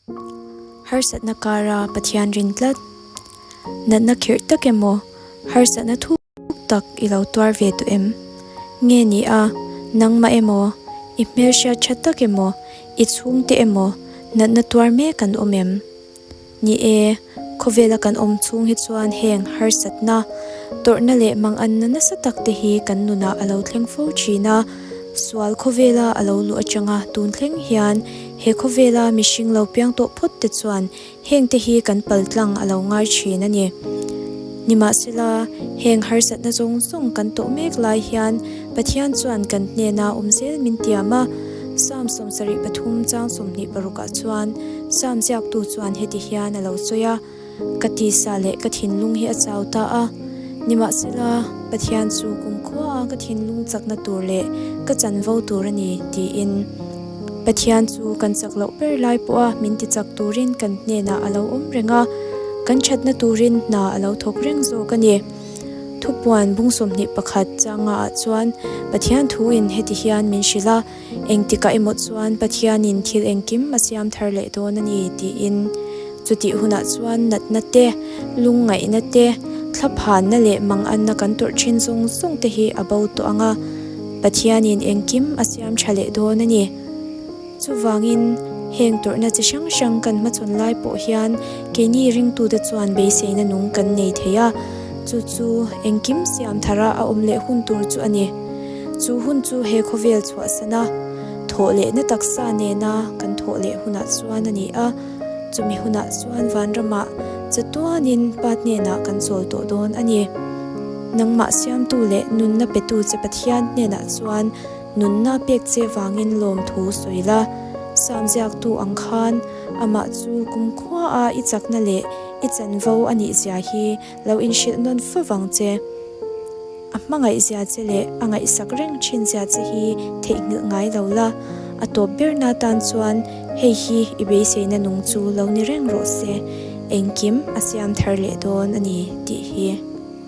Harsatna kara Pathian rin tlat. Natna khirh tak emaw, harsatna thuk tak i lo tuar ve tawh em? Nge ni a, nangmah emaw, i hmelhriat tha tak emaw, i chhungte emaw natna tuar mek an awm em? Ni e, khawvela kan awm chhung hi chuan heng harsatna, tawrhna leh manganna nasa tak te hi kan nunah a lo thleng fo thin a, sual khawvela a lo luh atanga tun thleng hian he khawvela mihring lo piang tawh phawt te chuan heng te hi kan pal tlang a lo ngai thin a ni. Nimahsela, heng harsatna zawng zawng kan tawh mek lai hian Pathian chuan kan hnena awm zel min tiam a, Psalm 73 chang 26 ah chuan Psalm ziaktu chuan heti hian a lo sawi a, Ka tisa leh ka thinlung hi a chau ta a, nimahsela Pathian chu kumkhua a ka thinlung chakna tur leh ka chanvo tur a ni, tiin. Pathian chu kan chak loh ber lai pawha min ti chak turin kan hnenah a lo awm reng a, kan thatna turin hna a lo thawk reng zawk a ni. Thupuan bung 21 changa ah chuan Pathian thuin heti hian min hrilh a, Engtikah emaw chuan Pathianin thil engkim a siam thar leh dawn a ni, tiin. Chutih hunah chuan natna te, lungngaihna te, thlaphanna leh manganna kan tawrh thin zawng zawng te hi a bo tawh ang a, Pathianin engkim a siam tha leh dawn a ni. Chuvangin, heng tawrhna chi hrang hrang kan hmachhawn lai pawh hian keini ringtute chuan beiseina nung kan nei thei a, chu chu engkim siam thara a awm leh hun tur chu a ni. Chu hun chu he khawvel chhuahsana thawh lehna taksa nena kan thawh leh hunah chuan a ni a, chumi hunah chuan vanramah chatuanin Pa hnenah kan chawl tawh dawn a ni. Nangmah siamtu leh nunna petu che Pathian hnenah chuan nunna pek che vangin lawmthu sawi la. Sam ziaktu ang khan amah chu kumkhua-a i chakna leh i chanvo a nihzia hi lo inhrilh nawn fo vang che. A hmangaih zia che leh a ngaihsak reng thin zia che hi theihnghilh ngai lo la, a tawp berna tan chuan hei hi i beiseina nung chu lo ni reng rawh se, engkim a siam thar leh dawn a ni tih hi.